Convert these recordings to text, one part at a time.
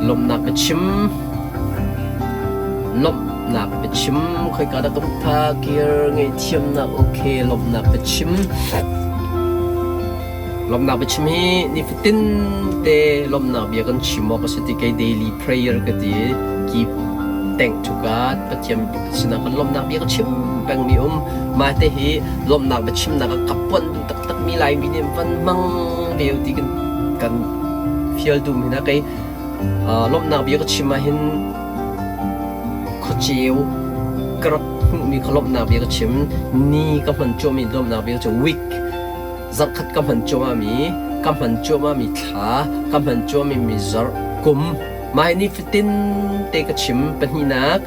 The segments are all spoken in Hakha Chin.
Lawmhnak biachim Lawmhnak biachim khoika dah ka phak kir ngaihthiamnak okay lawmhnak biachim Lawmhnak biachim hi nifatin te lawmhnak bia kan chim awk a si ti kei daily prayer ka ti keep thank to God Pathian sinah kan lawmhnak bia ka chim pengmi um mah te hi lawmhnak biachimnak a ka puan duh taktakmi Laimi nih van hmang ve ti kan kan fial duhmi hna kei lawmhnak bia ka chim ahhin khuaceu ka rak hmuhmi kha lawmhnak bia ka chim ni ka hman cuahmi lawmhnak bia cu week zarhkhat ka hman cuahmahmi ka hman cuahmahmi thla ka hman cuahmahmi zarh kum mah hi nifatin te ka chim pahnihnak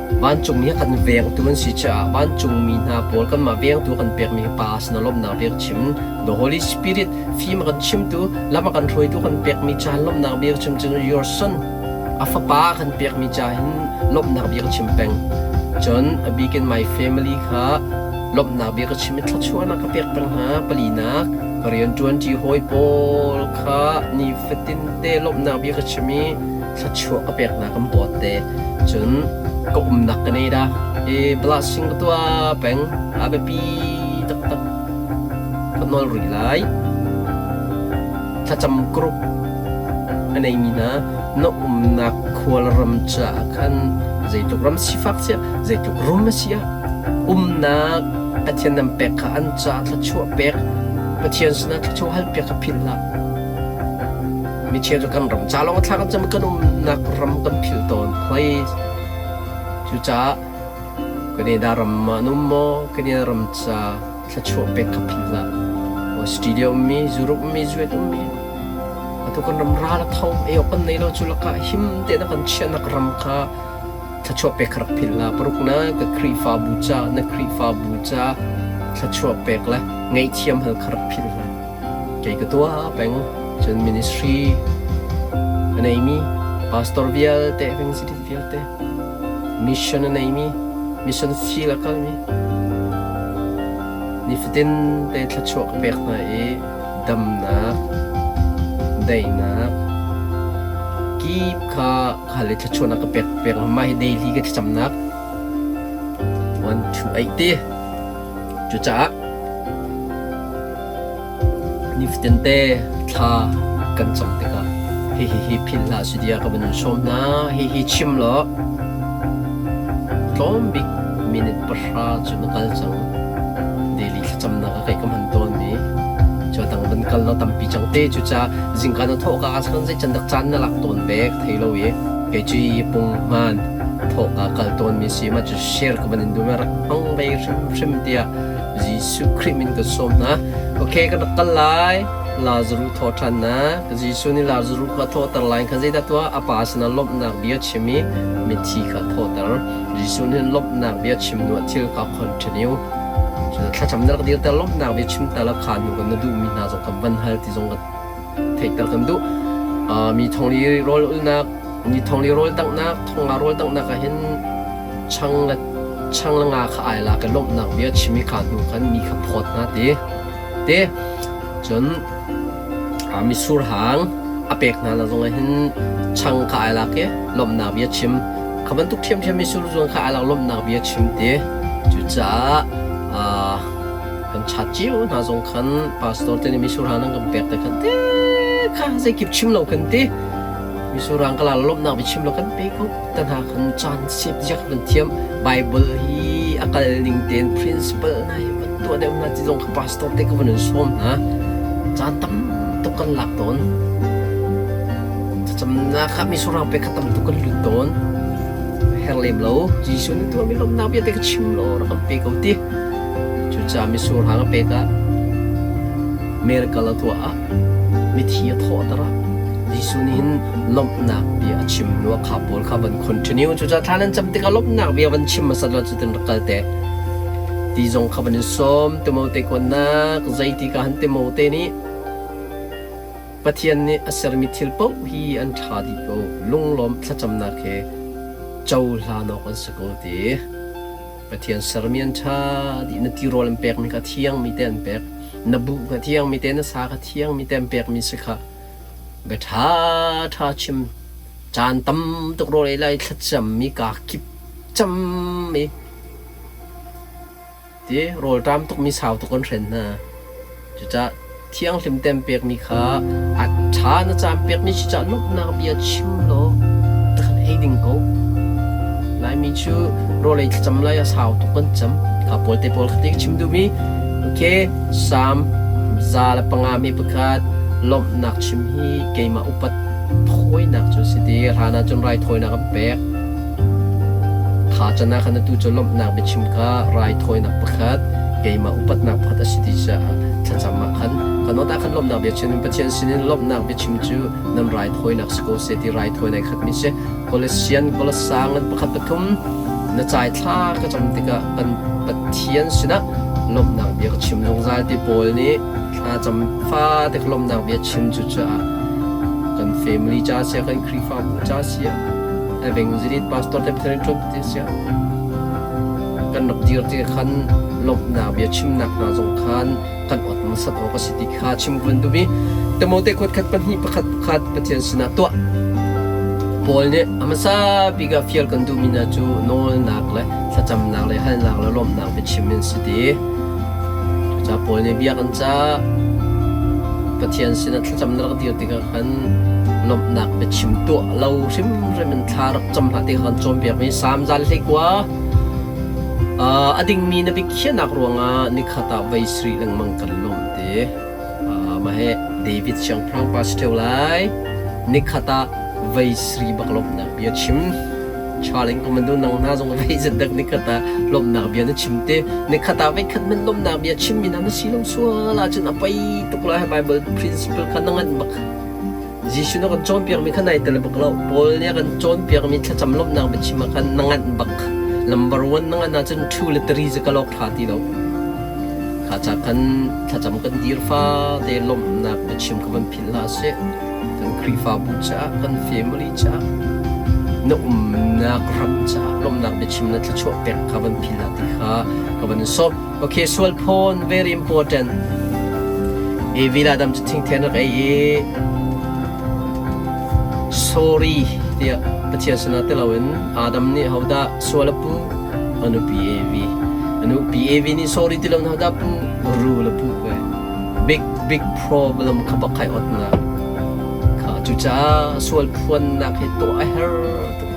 Vancungmi a kan vengtu an si caah vancungmi hna pawl kanmah vengtu a kan pekmi hi Pa sin ah lawmhnak bia ka chim. The Holy Spirit fim a kan chimtu, lam a kan hruaitu kan pekmi ca hin lawmhnak bia ka chim cun your son a fapa a kan pekmi ca hin lawmhnak bia ka chim peng. Cun a bik in my family kha lawmhnak bia ka chim i thluachuahnak ka pek peng hna. Palinak ka rianṭuanṭi hawi pawl kha nifatin te lawmhnak bia ka chim i thluachuah ka peknak kan bawt te cun ka umnak ka nei da i blessing ka tuah peng a biapi taktak ka nawl rih lai thlacam group a neimi hna na umnak khual ram caah khan zeitluk ram sifak sia zeitluk rum a si ah umnak Pathian nan pek kha an caah thluachuah pek Pathian sinah thluachuah hal piak kha philh hlah Mi cheu cu kan ram ca lawng thla kan cam kan umnak ram kan philh tawn. Please. Cucaah Canada ram ah an um maw? Canada ram ca thluachuah pek kha philh hlah. Australia ummi, Europe ummi, US ummi. Atu kan ram ral a tho, ei awk kan nei lo cu lakah him tein a kan chiahnak ram kha thluachuah pek kha rak philh hlah. Paruknak ka Khrihfabu ca, na Khrihfabu ca thluachuah pek le ngaihthiam hal kha rak philh hlah. Kei ka tuah peng. Cun ministry a neimi pastor vialte, evangelist vialte, mission a neimi, mission field a kalmi, nifatin te thluachuah ka pek hna i damnak, daihnak, kip kha kha le thluachuahnak ka pek pek hna. Mah hi daily ka thlacamnak 1 2 8 ti. Cucaah Nifatin te thla kan cam tikah hihi hi philh hlah si tiah ka van in sawm hna. Hihi chim law tlawm bik minute 10 cu na kal cang. Daily thlacamnak ah kei ka hman tawnmi. Cu dang van kal law tampi cang te. Cucaah zingka na thawh ka ah khan zei can dak caan na lak tawn ve ka thei lo i kei cu hi punghman thawhka kal tawnmi si mah cu share ka van in duh rak hmang ve hrimhrim tiah Jesuh Khrih min kan sawm hna. Okay, kan rak kal lai. Lazaruh thawhṭhannak. Jesuh nih Lazaruh kha a thawhter lai kha zeidah tuah? A pa sinah lawmhnak bia chim i mithi kha a thawhter. Jesuh nih lawmhnak bia chim hnuah thil kha continue. Cun thlacam na rak dirter lawmhnak bia chim ta la kha hnu kan na duhmi hna zong kha van hal ti zong kan theihter kan duh. Mi thongli rawl ulnak, mi thongli rawl danghnak, thonga rawl danghnak ah hin chang le chang le nga kha ai lak i lawmhnak bia chim i kha hnu khan mi kha phawt hna ti te cun mitsur hang a pek hna na zong ah hin chang kha ai lak i lawmhnak bia chim kha bantuk ṭhiamṭhiam mitsur zuang kha ai lak lawmhnak bia chim ti cucaah kan chat cio hna zong khan pastor te nih mitsur hang nan kan pek te khan te kha zeikip chim lo kan ti mitsur hang ka la lawmhnak bia chim lo kan pe ko Tan ha khan caan sip ziak kan thiam. Bible hi a kal ning tein principle hna hi van tuah deuh hna ti zong kha pastor te ka van in sawm hna. Caan tam tuk kan lak tawn. Thlacamnak kha misurang pe kha tam tuk kan lut tawn. Her lem lo. Jesuh nih tuahmi lawmhnak vialte ka chim law rak kan pe ko ti. Cucaah misur hang a pek ah miracle a tuah ah mithi a thawhter ah Jesuh nih hin lawmhnak bia a chim hnu ah kha pawl kha van continue cucaah thla nan cam tikah lawmhnak bia van chim hmasat lo cutin rak kal te ti zong kha van in sawm Timote kuannak zeiti ka han Timote nih Pathian nih a sermi thil paoh hi an ṭha dih ko lunglawm thlacamnak he cohlan awk an si ko ti Pathian sermi an ṭha dih na tirawl an pekmi kha thiangmi te an pek na buh kha thiangmi te na sa kha thiangmi te an pekmi si kha bia ṭha ṭha chim. Caan tam tuk rawl ei lai thlacammi kaa kip cam i ti rawlṭam tukmi sau tuk an hren hna. Cucaah thianghlim tem pekmi kha a ṭha na caan pekmi si caah lawmhnak bia chim law na kan ei ding ko. Laimi cu rawl ei thlacam lai ah sau tuk kan cam. Kha pawl te pawl kha ti ka chim duhmi. Okay, Salm 105 mi pakhat lawmhnak chim hi keimah upat thawinak cu a si ti hlan ah cun raithawinak an pek. Kha can ah khan atu cu lawmhnak biachim kha raithawinak pakhat, keimah upatnak pakhat a si ti caah thlacam ah khan kan awt ah khan lawmhnak biachim in Pathian sinin lawmhnak biachim cu nan raithawinak si ko seh ti raithawinak khatmi si. Kolosian Kolosa ngan pakhat pathum na cai thla ka cam tikah kan Pathian sinah lawmhnak bia ka chim zungzal ti Paul nih thla cam fate ka lawmhnak bia chim cu caah kan family ca sia kan Khrihfabu ca sia evangelist pastor te Pathian ṭuan ti sia kan rak dir ti khan lawmhnak bia chimnak hna zong khan kan ot hmasat awk a si ti kha chim kan duh i Timote khuat khat pahnih pakhat pakhat Pathian sinah tuah Paul nih a hmasa bik ah fial kan duhmi hna cu nawlnak le thlacamnak le halnak le lawmhnak biachim in si ti. Cucaah Paul nih bia kan cah. Pathian sinah thlacam na rak dir tikah khan lawmhnak biachim tuah lo hrimhrim in thla rak cam hlah ti kha kan cawnpiakmi Salm zal hleikua a dingmi na biakhiahnak ruangah nikhat ah voi sarih lengmang kan lawmh ti. Mah hi David siangpahrang pa si ṭheo lai. Nikhat ah voi sarih bak lawmhnak bia chim. Charling ko man nang hna zong vei zat dak nikhat ah lawmhnak bia na chim te. Nikhat ah veikhat man lawmhnak bia chim mi na na si lo sual ahcun a pei tuk lai Bible principle kha na nganh bak. Jesuh na kan cawnpiak mi kha nai tel bak lo. Paul nih a kan cawnpiak mi thlacam lawmhnak biachim ah khan na nganh bak. Number one na nganh ahcun 2 le 3 cu ka lawk ṭha ti lo. Kha ca khan thlacam kan dir fate lawmhnak biachim ka van philh hlah seh. Kan Khrihfabu caah, kan family caah, na umnak ram caah lawmhnak biachim le thluachuah pek kha van philh hlah ti kha ka van in sawm. Okay, sual phawn very important. Evi le Adam cu thingthen rak ei i sorry tiah Pathian sinah ti loin Adam nih hodah sual a puh? A nupi Evi. A nupi Evi nih sorry ti loin hodah puh? Rul a puh ve. Big big problem kha bak kai otnak. Kha cucaah sual phuannak hi tuah a herh tuk.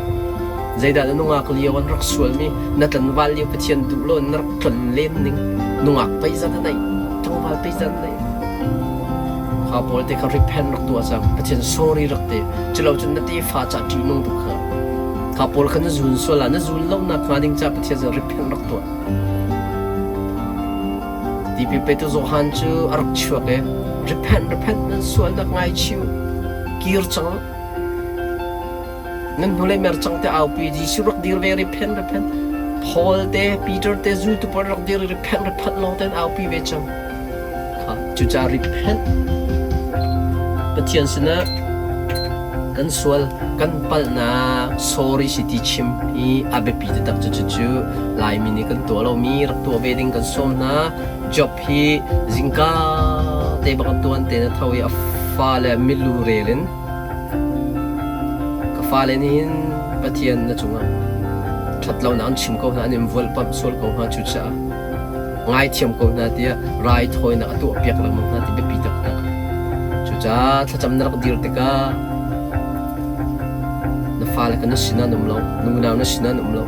Zeidah na nungak lio an rak sualmi na tlanval lio Pathian duh lo na rak tlon len ning nungak pei zan a neih tlangval pei zan a neih kha pawl te kha repent rak tuah cang Pathian sorry rak ti culo cun na tefa ca ṭihnung tuk kha kha pawl kha na zun sual ah na zun lo nak hnga ding ca Pathian zan repent rak tuah Tipil petu Johan cu a rak chuak i repent repent nan sualnak ngaichih kir cang Nan hnulei mer cang te aupi Jesuh rak dir ve repent repent Paul te Peter te zultu pawl rak dir repent repent lawng ten aupi ve cang. Kha cucaah repent Pathian sinah kan sual kan palhnak sorry si ti chim hi a biapi taktak cu cucu Laimi nih kan tuah lomi rak tuah ve ding kan sawm hna. Job hi zingka te bak tuan te na tho i a fale milu rel in Ka fale nih hin Pathian na cungah ṭhatlonak an chim ko hna, an in volhpamh sual ko hnga cucaah ngaithiam ko hna tiah raithawinak a tuahpiak lengmang hna ti biapi taktak. Cucaah thlacam na rak dir tikah na fale kha na sinah an um lo, na unau na sinah an um lo.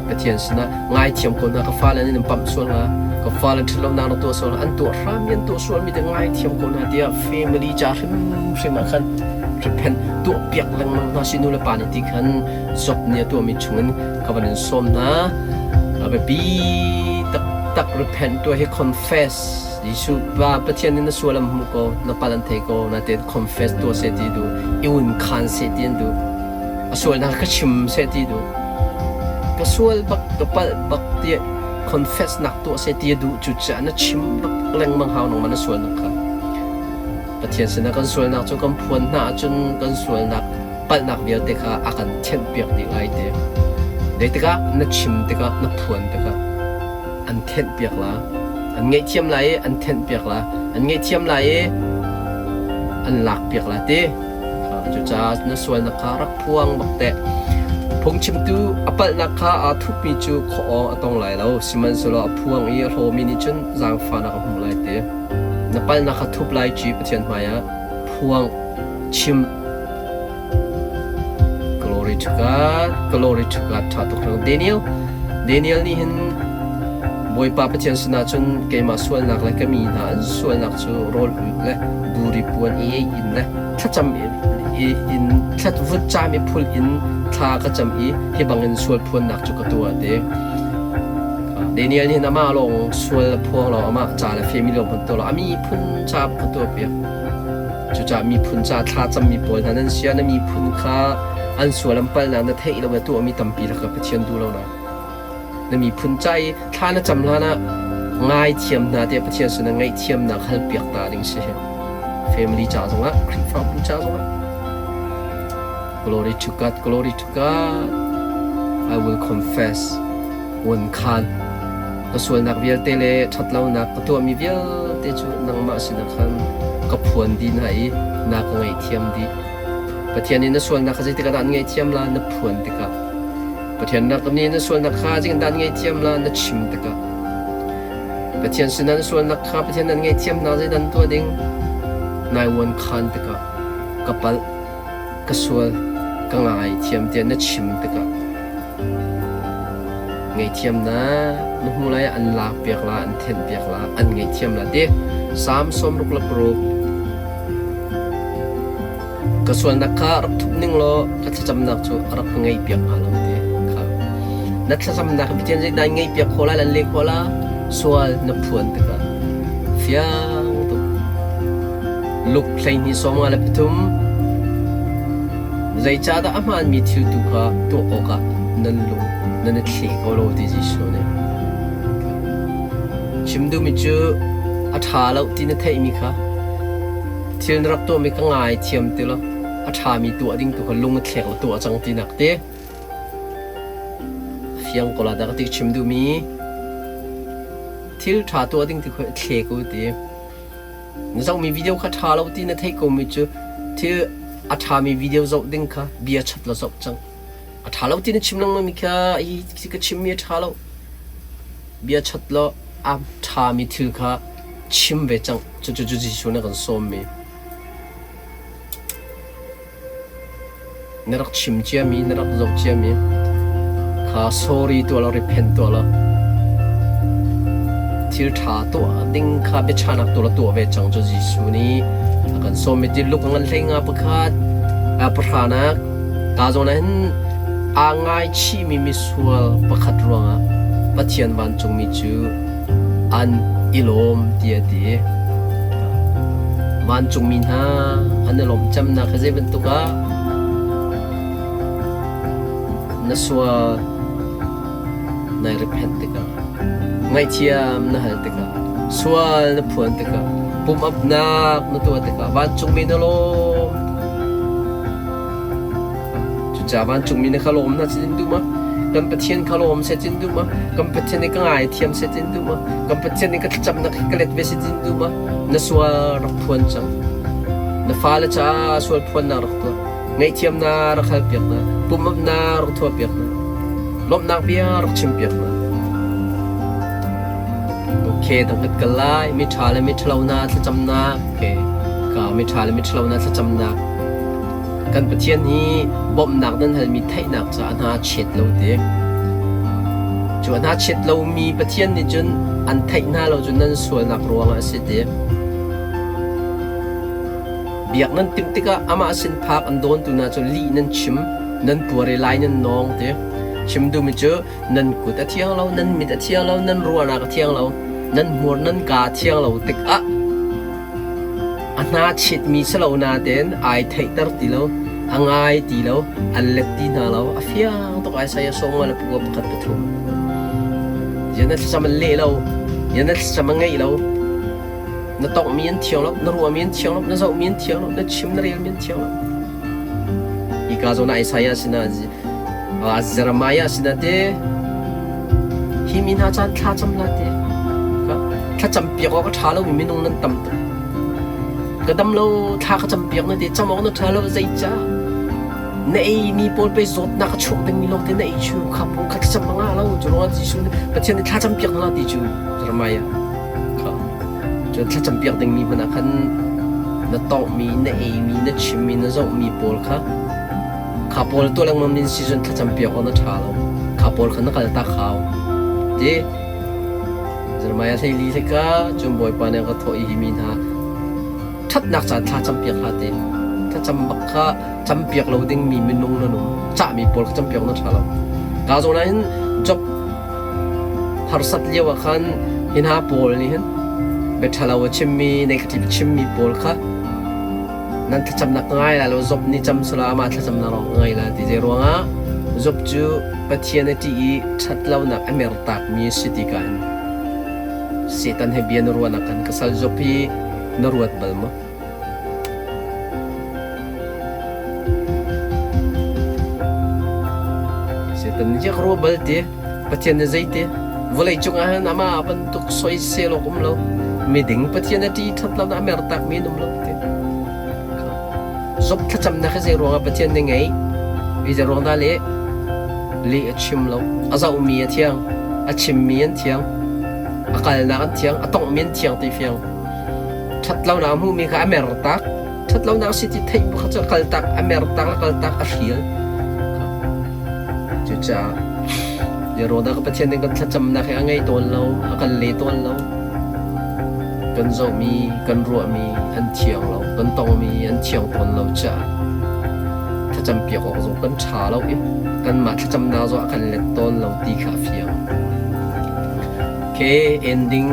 Pathian sinah ngaithiam ko hna ka fale nan in pamh sual hnga ka fale ṭhatlonak na tuah sual hnga an tuah hram i an tuah sualmi te ngaithiam ko hna tiah family ca hrimhrim ah khan repent tuah piak lengmang hna si nu le pa nih ti khan Job nih a tuahmi chungin ka van in sawm hna a biapi taktak repent tuah hi confess Jesuh pa Pathian nih na sual an hmu ko na pal an thei ko natein confess tuah seh ti duh i un khan seh ti an duh a sualnak ka chim seh ti duh ka sual bak ka palh bak tiah confess nak tuah seh ti a duh cucaah na chim bak lengmang hau nangmah na sualnak kha Pathian sinah kan sualnak cu kan phuan hna ahcun kan sualnak palhnak vialte kha a kan thianhpiak dih lai ti dei tikah na chim tikah na phuan tikah an thenhpiak la an ngaihthiam lai i an thenhpiak la an ngaihthiam lai i an lakpiak la ti. Cucaah na sualnak kha rak phuang bak teh. Phungchimtu a palhnak kha aa thupmi cu khuaawng a tong lai lo, sihmanhsehlaw a phuang i a hlawmi nih cun zaangfahnak a hmuh lai ti. Na palhnak kha thup lai ci Pathian hmaiah phuang chim. Glory to God, glory to God, ṭha tuk hring. Daniel, Daniel nih hin Bawipa Pathian sinah cun keimah sualnak le ka mi hna an sualnak cu rawl ulh le buri puan i ei in le thlacam in thlat vutcam i phul in thla ka cam i hi bangin sual phuannak cu ka tuah ti. Daniel nih hin amah lawng sual a phuang lo, amah ca le family lawng hmanh tuah lo, a miphun ca ka tuah piak. Cucaah miphun ca thlacammi pawl hna nan sia, na miphun kha an sual an palhnak na theih lo le tuahmi tampi lakah Pathian duh lonak. Na miphun ca i thla na cam hlan ah ngaithiam hna tiah Pathian sinah ngaihthiamnak halpiak ta ding si hi. Family ca zongah, Khrihfabu ca zongah. Glory to God, glory to God. I will confess. Won khan ka sualnak vialte le ṭhatlonak ka tuahmi vialte cu nangmah sinah khan ka phuan dih hna i na ka ngaihthiam dih. Pathian nih na sualnak kha zeitik ah dah an ngaihthiam la na phuan tikah. Pathian nih na sualnak kha zeitindah an ngaihthiam la na chim tikah. Pathian sinah na sualnak kha Pathian an ngaihthiam hna zeidah an tuah ding nai uan khan tikah ka palh ka sual ka ngaithiam tiah na chim tikah ngaihthiamnak na hmu lai an lak piak la an thenh piak la an ngaihthiam la ti Psalm 66 ka sualnak kha rak thup ning law ka thlacamnak cu a rak ka ngaih piak hnga lo ti kha na thlacamnak Pathian zeidah ngaih piak khawh lai lan leh khawh la sual na phuan tikah fiang tuk Luke 12:53 Zeicahdah a hmaanmi thil tu kha tuah awkah nan lung nan i thleh ko lo ti Jesuh nih. Chim duhmi cu a ṭha lo ti na theihmi kha thil na rak tuahmi ka ngaithiam ti lo a ṭhami tuah ding tu kha lung a thlek la tuah cang tinak ti. A fiang ko la dah ka ti chim duhmi thil ṭha tuah ding ti kha thle ko ti. Na zohmi video kha ṭha lo ti na theih komi cu thil a ṭhami video zoh ding kha bia chat law zoh cang. A ṭha lo ti na chim lengmangmi kha hi ka chimmi a ṭha lo. Bia chat law a ṭhami thil kha chim ve cang. Cucu Jesuh nih a kan sawmmi. Na rak chim ciami, na rak zoh ciami kha sorry tuah law repent tuah law thil ṭha tuah ding kha biachahnak tuah law tuah ve cang cu Jesuh nih a kan sawmmi ti luk a ngan hlei nga pakhat pahranak ka zawn ah hin aa ngaichihmi misual pakhat ruangah Pathian vancungmi cu an i lawm tiah a ti. Vancungmi hna an i lawmh cemnak hi zei bantuk ah na sual nai repent tikah ngaihthiam na hal tikah sual na phuan tikah pumapnak na tuah tikah vancungmi na lawm Cucaah vancungmi na kha lawm hna cin duh ma? Kan Pathian kha lawm seh cin duh ma? Kan Pathian nih ka ngaithiam seh cin duh ma? Kan Pathian nih ka thlacamnak hi ka let ve seh cin duh ma? Na sual rak phuan cang. Na fale caah sual phuannak rak tuah. Ngaihthiamnak rak halpiak hna. Pumapnak rak thuahpiak hna. Lawmhnak bia rak chimpiak hna. Okay, dang kan kal lai. Mi ṭha le mi ṭhalo hna thlacamnak. Okay, ka mi ṭha le mi ṭhalo hna thlacamnak. Kan Pathian hi bawmhnak nan halmi theihnak caah hna chet lo ti. Cu a hna chet lomi Pathian nih cun an theih hna lo cu nan sualnak ruangah a si ti. Biak nan timh tikah amah sin phak an dawntu hna cu lih nan chim, nan puar i lai nan nawng ti. Chim duhmi cu nan kut a thiang lo, nan mit a thiang lo, nan ruahnak a thiang lo, nan hmur nan kaa a thiang lo tikah A hna chitmi si lo nain ai theihter ti lo, a ngai ti lo, an let ti hna lo. A fiang tuk Isaiah sawmnga le pakua pakhat pathum. Ziah na thlacam an leh lo, ziah na thlacam a ngeih lo, na tonghmi an thiang lo, na ruahmi an thiang lo, na zohmi an thiang lo, na chim na relmi an thiang lo. Hika zawn ah Isaiah sinah Jeremiah sinah te hi mi hna caan thla cam hlah te thlacam piak awk a ṭha lomi minung nan tam tuk. Ka dam lo thla ka campiak na ti cam awk na ṭha lo zeicah na ei mi pawl pei zawtnak a chuak dingmi lawng te na ei chu kha pawl kha thlacam a ngah lo. Cu ruangah Jesuh nih Pathian nih thla campiak na ti cu Jeremiah kha cun thlacam piak dingmi hmanh ah khan na tonghmi na eimi na chimmi na zohmi pawl kha kha pawl tuah lengmang nin si cun thlacam piak awk na ṭha lo. Kha pawl kha na kal tak hau ti. Jeremiah 14 hlika cun Bawipa nih a ka thawh i hi mi hna ṭhatnak caan thla campiak hlah ti. Thlacam bak kha campiak lo dingmi minung nan um. Cahmi pawl kha campiak na ṭha lo. Ka zawn ah hin job harsat lio ah khan hi hna pawl nih hin bia ṭhalo a chimmi, negative a chimmi pawl kha nan thlacamnak ka ngai lai lo. Job nih cam sula amah thlacamnak lawng ka ngai lai ti. Zei ruangah Job cu Pathian a ṭih i ṭhatlonak a mertakmi a si ti ka in Satan he bia na ruahnak khan ka sal Job hi na ruat bal maw? Satan nih ka ruah bal ti, Pathian nih zei ti? Vawlei cungah hin amah bantuk soisel awk um lo. Miding Pathian a ṭih ṭhatlonak a mertakmi an um lo ti. Job thlacamnak hi zei ruangah Pathian nih ngeih? Hi zei ruang dah leh? Leh a chim lo. A zohmi a thiang. A chimmi an thiang. A kalnak an thiang. A tonghmi an thiang ti fiang. Ṭhatlonak a hmuhmi kha a mertak. Ṭhatlonak si ti theih bu kha cu a kaltak, a mertak le kaltak a hrial. Cucaah zei ruang dah ka Pathian nih kan thlacamnak hi a ngei tawn lo, a kan le tawn lo. Kan zohmi, kan ruahmi an thiang lo, kan tongmi an thiang tawn lo caah thlacampiak awk zong kan ṭha lo i kanmah thlacamnak zong a kan let tawn lo ti kha a fiang. Okay, ending.